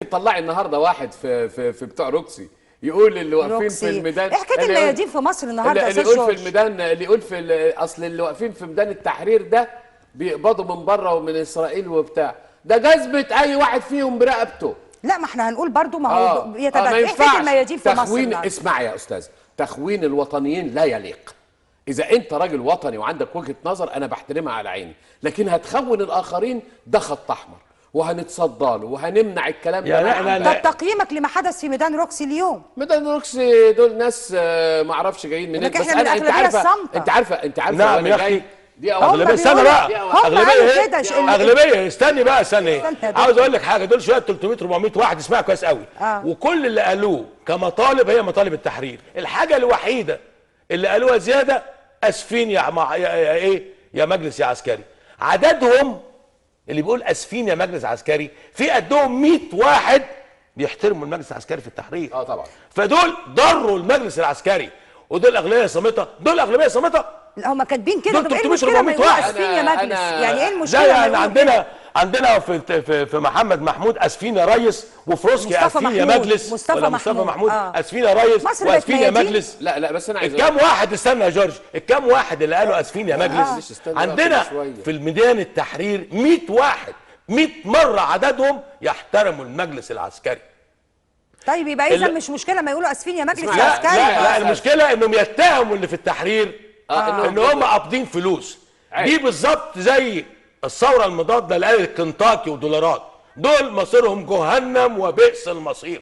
تطلعي النهارده واحد في بتوع روكسي يقول اللي واقفين روكسي. في الميدان. ايه حكاية الميادين في مصر النهارده يا اللي استاذ يقول في جورج؟ الميدان، اللي يقول في اصل اللي واقفين في ميدان التحرير ده بيقبضوا من بره ومن اسرائيل وبتاع، ده جزمه اي واحد فيهم برقبته. لا ما احنا هنقول برضو ما هو يتبادل. ما ايه حكاية ينفعش الميادين في مصر تخوين. النهارده؟ اسمع يا استاذ، تخوين الوطنيين لا يليق. اذا انت راجل وطني وعندك وجهه نظر انا بحترمها على عيني، لكن هتخون الاخرين ده خط احمر، وهنتصدى له وهنمنع الكلام ده. يعني احنا طب تقييمك لما حدث في ميدان روكسي اليوم؟ ميدان روكسي دول ناس ما اعرفش جايين منين، لكن بس احنا من انا انت الأغلبية عارفه الصامتة. انت عارفه نعم وانا يا جاي أخي. دي هم اغلبية استنى بيقولوا- بقى، هم قالوا اغلبية كده. ايه؟ اغلبية استني بقى، استني استنى يا دكتور. عاوز اقول لك حاجة، دول شوية 300 400 واحد، اسمعها كويس قوي. وكل اللي قالوه كمطالب هي مطالب التحرير. الحاجة الوحيدة اللي قالوها زيادة اسفين يا مع يا ايه يا مجلس يا عسكري. عددهم اللي بيقول اسفين يا مجلس عسكري في قدهم 100 واحد بيحترموا المجلس العسكري في التحرير. طبعا. فدول ضروا المجلس العسكري، ودول اغلبية صامته، دول اغلبية صامته. لا هم كاتبين كده. دول طب ايه 300 المشكلة ما 400 يقولوا واحد. اسفين يا مجلس؟ يعني ايه المشكلة لا ما يعني يقولوا عندنا كده؟ عندنا في محمد محمود اسفين يا ريس، وفي روسكي مصطفى اسفين يا محمود. مجلس، مصطفى ولا مصطفى محمود. محمود اسفين يا ريس مصر بقت واسفين يا ميادين؟ مجلس. لا لا بس انا عايز الكام واحد، استنى يا جورج، الكام واحد اللي قالوا اسفين يا مجلس؟ معلش استنى بقى عندنا شوية. في الميدان التحرير 100 واحد، 100 مرة عددهم يحترموا المجلس العسكري. طيب يبقى اذا مش مشكلة ما يقولوا اسفين يا مجلس اسمع، يا لا عسكري. لا لا، المشكلة انهم يتهموا اللي في التحرير إنهم ان هم قابضين فلوس. عيب. دي بالظبط زي الثورة المضادة اللي قالت كنتاكي ودولارات، دول مصيرهم جهنم وبئس المصير.